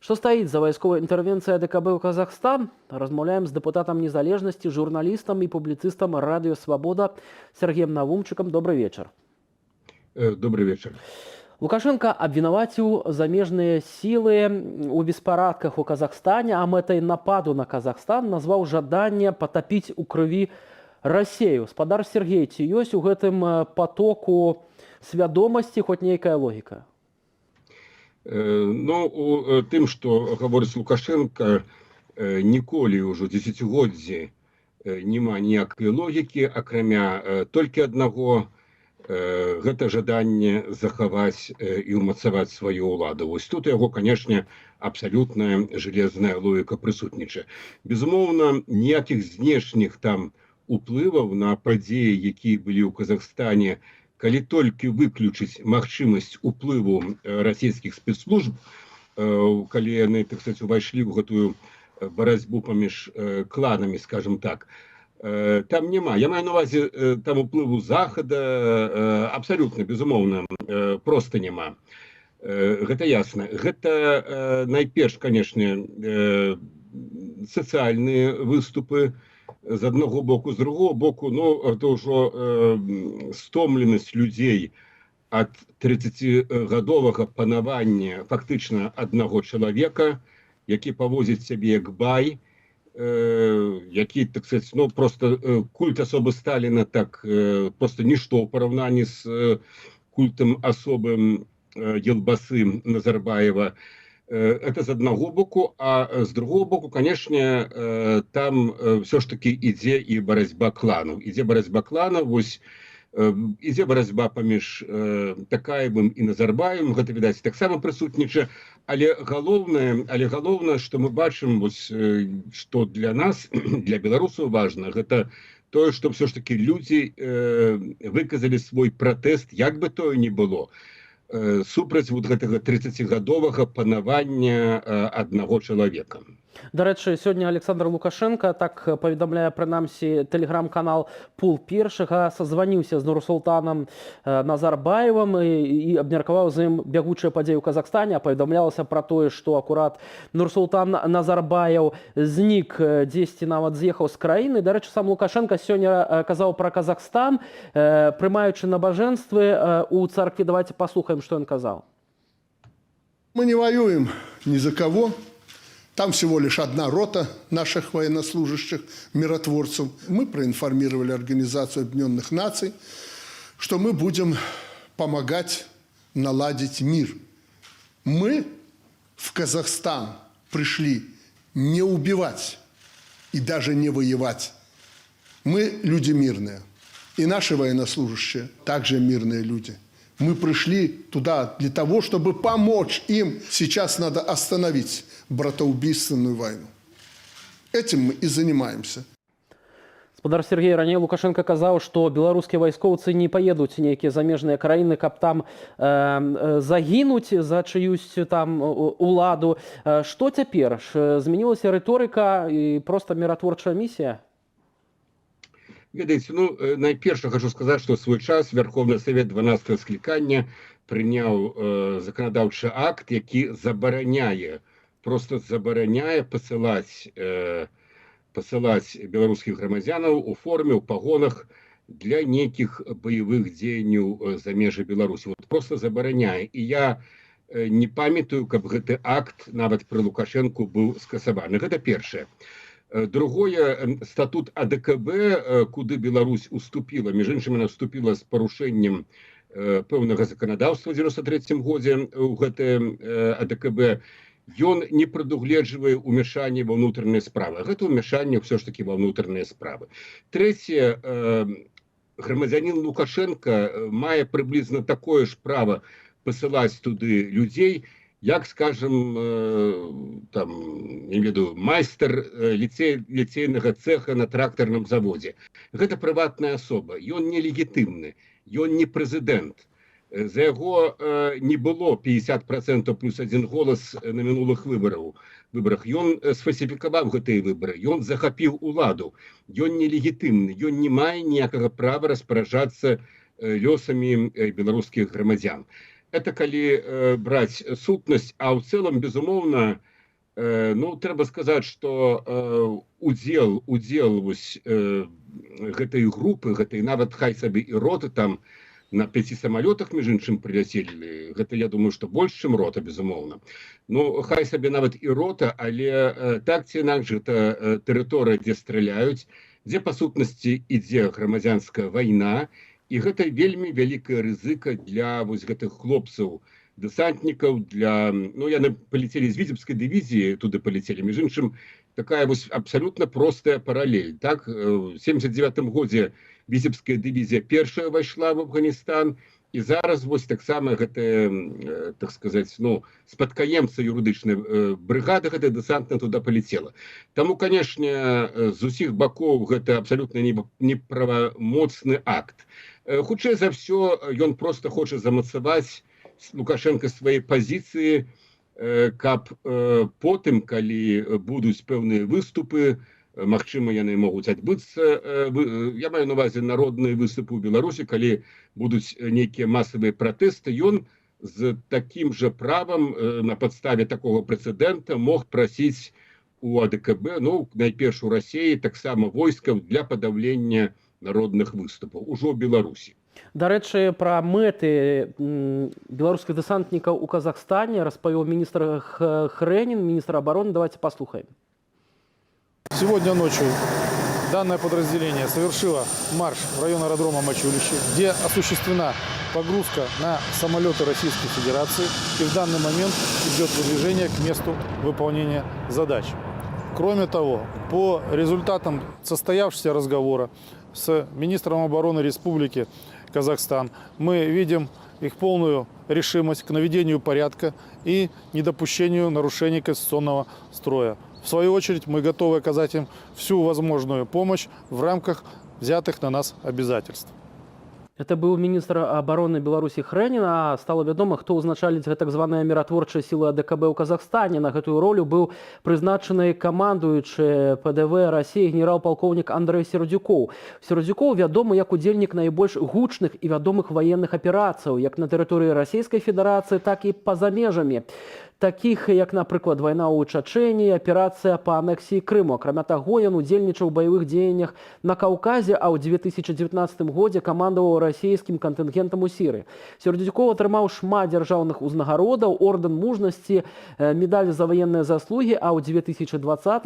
Што стаіць за вайсковай інтэрвенцыяй АДКБ ў Казахстан? Размаўляем з дэпутатам «Незалежнасці», журналістам і публіцыстам Радыё Свабода Сяргеем Навумчыкам. Добры вечар. Добры вечар. Лукашэнка абвінаваціў замежныя сілы ў беспарадках у Казахстане, а мэтай нападу на Казахстан назваў жаданне патапіць у крыві Расею. Спадар Сяргей, ці ёсць у гэтым патоку свядомасці хоць нейкая логіка? Ну, у тым, што гаворыць Лукашэнка, ніколі ўжо дзесяцігоддзі няма ніякай логікі, акрамя толькі аднаго: гэта жаданне захаваць і ўмацаваць сваю ўладу. Вось тут яго, канешне, абсалютная железная логіка прысутнічае. Безумоўна, ніякіх знешніх там уплываў на падзеі, якія былі ў Казахстане, калі толькі выключыць магчымасць уплыву расійскіх спецслужб, калі яны, так сказать, увайшлі ў гэтую барацьбу паміж кланамі, скажем так, там няма. Я маю на увазе, там уплыву Захада абсалютна, безумоўна, просто няма. Гэта ясна. Гэта найперш, канешне, сацыяльныя выступы з аднаго боку, з другого боку, ну, это ўжо стомленасць людзей ад 30-гадовага панавання фактычна аднаго чалавека, які паводзіць сябе як бай, які, так сказать, ну, просто культ асобы Сталіна так просто нішто ў параўнанні з культам асобы Елбасы Назарбаева. Это з аднаго боку, а з другого боку, канешне, там усё ж такі ідзе і барацьба кланаў. Ідзе барацьба кланаў, вось ідзе барацьба паміж Такаевым і Назарбаевым, гэта, відаць, таксама прысутнічае. Але галоўнае, што мы бачым, вось, што для нас, для беларусаў, важна, гэта тое, што ўсё ж такі людзі выказалі свой пратэст, як бы тое ни было, супраць вот гэтага 30-гадовага панавання аднаго чалавека. Дарэчы, сёння Аляксандр Лукашэнка, так паведамляе прынамсі тэлеграм-канал «Пул першага», сазваніўся з Нурсултанам Назарбаевым і абмеркаваў з ім бягучыя падзеі ў Казахстане. Паведамлялася пра тое, што акурат Нурсултан Назарбаеў знік, дзесьці нават з'ехаў з краіны. Дарэчы, сам Лукашэнка сёння казаў пра Казахстан, прымаючы набажэнствы у царкве. Давайте паслухаем, што ён казаў. Мы не воюем ни за кого. Там всего лишь одна рота наших военнослужащих, миротворцев. Мы проинформировали Организацию Объединенных Наций, что мы будем помогать наладить мир. Мы в Казахстан пришли не убивать и даже не воевать. Мы люди мирные. И наши военнослужащие также мирные люди. Мы пришли туда для того, чтобы помочь им. Сейчас надо остановить братоубийственную войну. Этим мы и занимаемся. Спадар Сяргей, раней Лукашэнка казаў, што беларускія вайскоўцы не паедуць у нейкія замежныя краіны, каб там загінуць за чыюсь там уладу. Што цяпер? Змянілася рыторыка і проста міратворчая місія? Ведаеце, ну, найперш хочу сказаць, што ў свой час Вярхоўны Савет 12 склікання прыняў заканадаўчы акт, які забараняе, просто забараняе пасылаць беларускіх грамадзянаў у форме, у пагонах для нейкіх баявых дзеянняў за межы Беларусі. Вот просто забараняе. І я не памятаю, каб гэты акт нават пры Лукашэнку быў скасаваны. Гэта першае. Другое, статут АДКБ, куды Беларусь уступіла, між іншым, она вступила з парушэннем пэўнага заканадаўства ў 93 годзе ў гэтае АДКБ, ён не прадугледжвае ўмяшанне ва ўнутраныя справы. Гэта ўмяшанне ўсё ж такі ва ўнутраныя справы. Трэцяе, грамадзянін Лукашэнка мае прыблізна такое ж права пасылаць туды людзей, як, скажем, там, не ведаю, майстар ліцейнага цеха на трактарным заводзе. Гэта прыватная асоба, ён нелегітымны, ён не прэзідэнт. За яго не было 50% плюс один голас на мінулых выбарах. Ён сфальсіфікаваў гэтыя выбары, ён захапіў уладу, ён нелегітымны, ён не мае ніякага права распараджацца лёсамі беларускіх грамадзян. Это калі браць сутнасць, а ў цэлым, безумоўна, Ну, трэба сказаць, что удзел вось гэтай групы, гэтай нават хай сабе і роты, там на пяці самалётах, між іншым, прыляцелі. Гэта, я думаю, что больш, чым рота, безумоўна. Ну, хай сабе нават і рота, але так ці інакш гэта тэрыторыя, дзе страляюць, дзе па сутнасці ідзе грамадзянская вайна, і гэта вельмі вялікая рызыка для вось гэтых хлопцаў, дэсантнікаў, для, ну, яны палецелі з Віцебскай дывізіі, туды палецелі. Між іншым, такая вось абсалютна простая паралель, так? В 79 годзе Віцебская дывізія першая ўвайшла в Афганістан, і зараз вось таксама гэтая, так сказать, ну, спадкаемца юрыдычнай брыгады гэтая дэсантная туда палецела. Таму, канешне, з усіх бакоў гэта абсалютна неправамоцны акт. Хутчэй за ўсё, ён просто хоча замацаваць, Лукашенко, свае пазіцыі, каб потым, калі будуць пэўныя выступы, магчыма, яны могуць адбыцца, я маю на увазе народныя выступы ў Беларусі, калі будуць нейкія масавыя пратэсты, ён з такім жа правам на падставе такога прэцэдэнта мог прасіць у АДКБ, ну, найперш у Расеі, таксама войскаў для падаўлення народных выступаў ужо ў Беларусі. Дарэчы, пра мэты беларускіх дэсантнікаў у Казахстане распавёў міністр Хрэнін, міністр абароны. Давайте паслухаем. Сегодня ночью данное подразделение совершило марш в район аэродрома Мачулищи, где осуществлена погрузка на самолеты Российской Федерации, и в данный момент идет выдвижение к месту выполнения задач. Кроме того, по результатам состоявшегося разговора с министром обороны Республики Казахстан мы видим их полную решимость к наведению порядка и недопущению нарушений конституционного строя. В свою очередь, мы готовы оказать им всю возможную помощь в рамках взятых на нас обязательств. Это быў міністр абароны Беларусі Хрэнін, а стала вядома, хто ўзначаліць гэтак званыя міратворчыя сілы АДКБ ў Казахстане. На гэтую ролю быў прызначаны камандуючы ПДВ Расіі генерал-палкоўнік Андрэй Сердзюкоў. Сердзюкоў вядомы як удзельнік найбольш гучных і вядомых ваенных аперацыяў як на тэрыторыі Расійскай Федэрацыі, так і па-за межамі, такіх як, напрыклад, вайна ў Чачэніі, аперацыя па анексіі Крыму. Акрамя таго, ён удзельнічаў у баявых дзеяннях на Каўказе, а ў 2019 годзе камандаваў расійскім кантынгентам у Сірыі. Сердзюкоў атрымаў шмат дзяржаўных узнагародаў, ордэн мужнасці, медаль за ваенныя заслугі, а ў 2020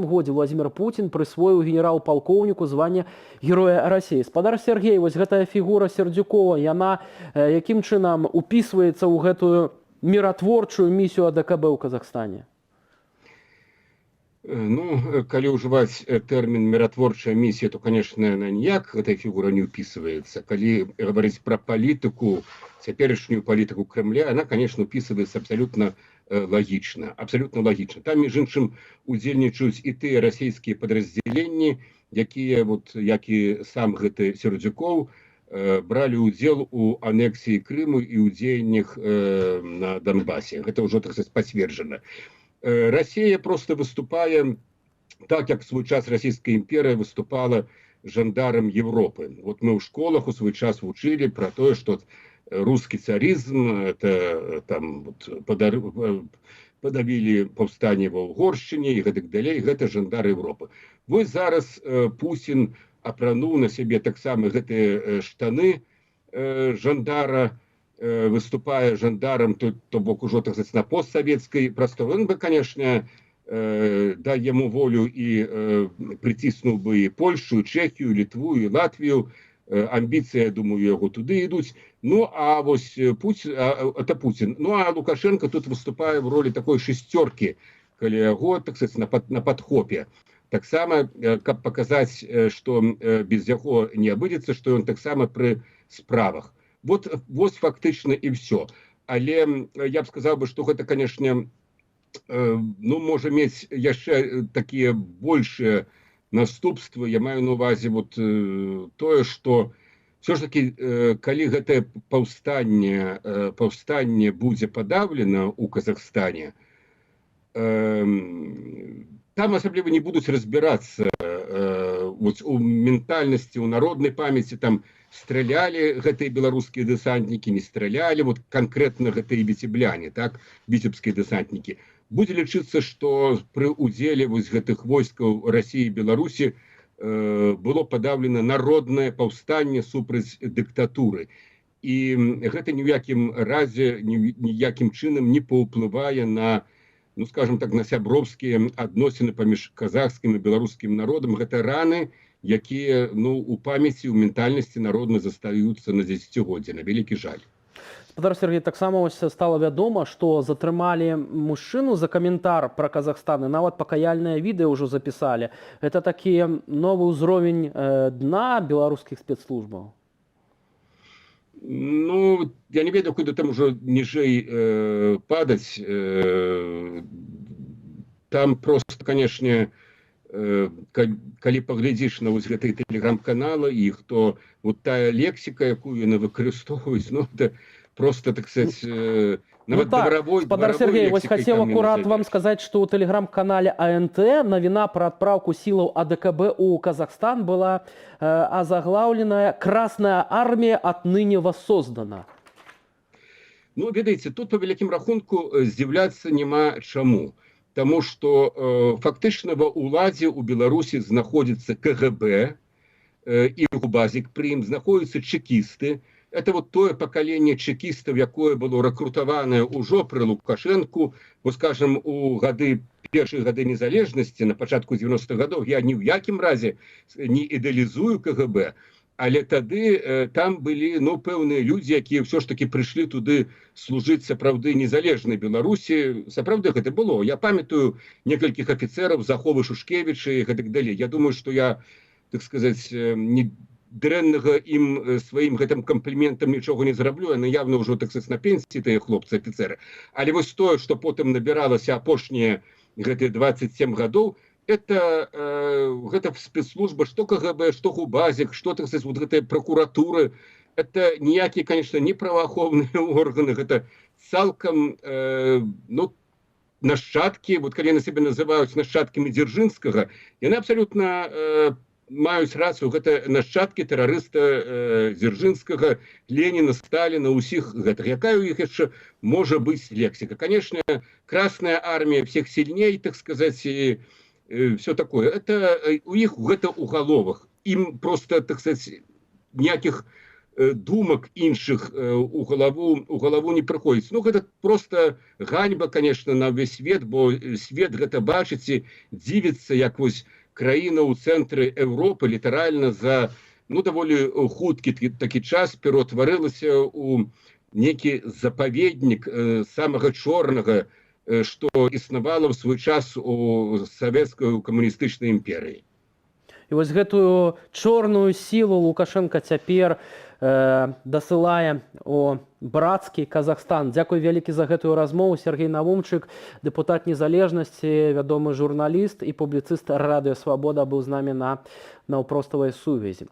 годзе Владимир Путін прысвоіў генерал-палкоўніку званне Героя Расіі. Спадар Сергей, вось гэтая фігура Сердзюкова, яна якім чынам упісваецца ў гэтую міратворчую місію АДКБ ў Казахстане? Ну, калі ўжываць тэрмін «міратворчая місія», то, конечно, она ніяк, гэтая фігура, не ўпісваецца. Калі гаварыць пра палітыку, цяперашнюю палітыку Крамля, она, конечно, упісваецца абсалютна лагічна, абсалютна лагічна. Там, між іншым, удзельнічаюць і тыя расійскія падраздзяленні, якія вот, як і сам гэты Сердзюкоў, бралі ўдзел у анексіі Крыму і ў дзеяннях на Донбасе. Гэта ўжо, так сказать, пацверджана. Россия просто выступае так, як в свой час Российская империя выступала жандаром Европы. Вот мы ў школах у свой час вучылі про тое, что русский царизм это там вот, подавили паўстанне ва Угоршчыне і гэтак далей, гэта жандар Европы. Вось зараз Пуцін апрануў на сябе таксама гэтыя штаны жандара, выступае жандарам, то бок ужо, так сказать, на постсавецкай прасторы. Он бы, конечно, дай яму волю, і прыціснуў бы і Польшу, і Чэхію, Літву і Латвію. Амбіцыі, я думаю, яго туды ідуць. Ну а вось путь это Путин. Ну а Лукашенко тут выступае в роли такой шестерки каля яго, так сказать, на падхопе. Таксама, каб паказаць, что без яго не абыдзецца, что ён таксама пры справах. Вот вось фактычна і все. Але я б сказаў бы, что гэта, конечно, ну, можа мець яшчэ такія большыя наступствы. Я маю на увазе вот тое, что все ж таки, калі гэтае паўстанне будзе падаўлена ў Казахстане, там асабліва не будуць разбірацца вот у ментальнасці, у народнай памяці, там стралялі гэтыя беларускія дэсантнікі, не стралялі, вот конкретно гэтыя віцебляне, так, віцебскія дэсантнікі. Будзе лічыцца, што пры удзеле вось гэтых войскаў Расіі, Беларусі было падаўлена народнае паўстанне супраць дыктатуры. І гэта ні ў якім разе, ніякім чынам не паўплывае на, ну, скажем так, на сяброўскія адносіны паміж казахскім і беларускім народам. Гэта раны, якія, ну, у памяці, у ментальнасці народнай застаюцца на дзесяцігоддзя, на вялікі жаль. Спадар Сергей, таксама вось стала вядома, што затрымалі мужчыну за каментар пра Казахстан, і нават пакаяльнае відэа ўжо запісалі. Гэта такі новы ўзровень дна беларускіх спецслужбаў. Ну, я не ведаю, куды там ужо ніжэй падаць. Там просто, конечно, калі паглядзіш на вось гэтыя тэлеграм-каналы і хто, вот тая лексіка, якую яны выкарыстоўваюць, ну, это просто, так сказать, нават Ну так, дваравой спадар дваравой Сергей, вось лексікай хацеў там не акурат вам назовеш. сказаць, што ў тэлеграм-канале АНТ навіна пра адпраўку сілаў АДКБ у Казахстан была азаглаўленая «Красная армия отныне воссоздана». Ну, ведаеце, тут па вялікім рахунку здзіўляцца няма чаму. Таму што фактычна ва ўладзе ў Беларусі знаходзіцца КГБ і ГУБАЗіК, пры ім знаходзяцца чэкісты. Это вот тое пакаленне чэкістаў, якое было рэкрутаванае ўжо пры Лукашэнку, бо, скажем, у гады, першыя гады незалежнасці, на пачатку 90-х гадоў, я ні ў якім разе не ідэалізую КГБ, але тады там былі, ну, пэўныя людзі, якія ўсё ж таки прыйшлі туды служыць сапраўды незалежнай Беларусі. Сапраўды гэта было. Я памятаю некалькіх афіцэраў з аховы Шушкевіча і гэтак далей. Я думаю, што я, так сказать, не дрэннага ім сваім гэтым кампліментам нічога не зраблю. Яны явно ўжо, так сказать, на пенсіі, тыя хлопцы афіцэры. Але вось тое, што потым набіралася апошнія гэтыя 27 гадоў, это гэта спецслужба, што КГБ, што ГУБАЗіК, што, так сказать, вот гэтыя пракуратуры, это ніякія, конечно, не праваахоўныя органы, гэта цалкам ну, нашчадкі, вот калі яны сябе называюць нашчадкамі Дзяржынскага, яны абсалютна маюць рацыю, гэта нашчадкі тэрарыста Дзяржынскага, Леніна, Сталіна, усіх гэтых. Якая ў іх яшчэ можа быць лексіка? Конечно, Красная армия всех сильней, так сказать, и все такое. Это у іх гэта ў галовах. Ім просто, так сказать, ніякіх думак іншых у галаву не прыходзіць. Ну, гэта просто ганьба, конечно, на ўвесь свет, бо свет гэта бачыць і дзівіцца, як вось краіна ў цэнтры Еўропы літаральна за, ну, даволі хуткі такі час пераўтварылася ў некі запаведнік самага чорнага, што існавала ў свой час у савецкай камуністычнай імперыі. І вось гэтую чорную сілу Лукашэнка цяпер дасылае о брацкі Казахстан. Дзякуй вялікі за гэтую размову. Сергей Навумчык, дэпутат «Незалежнасці», вядомы журналіст і публіцыст Радыё Свабода, быў з намі на наўпроставай сувязі.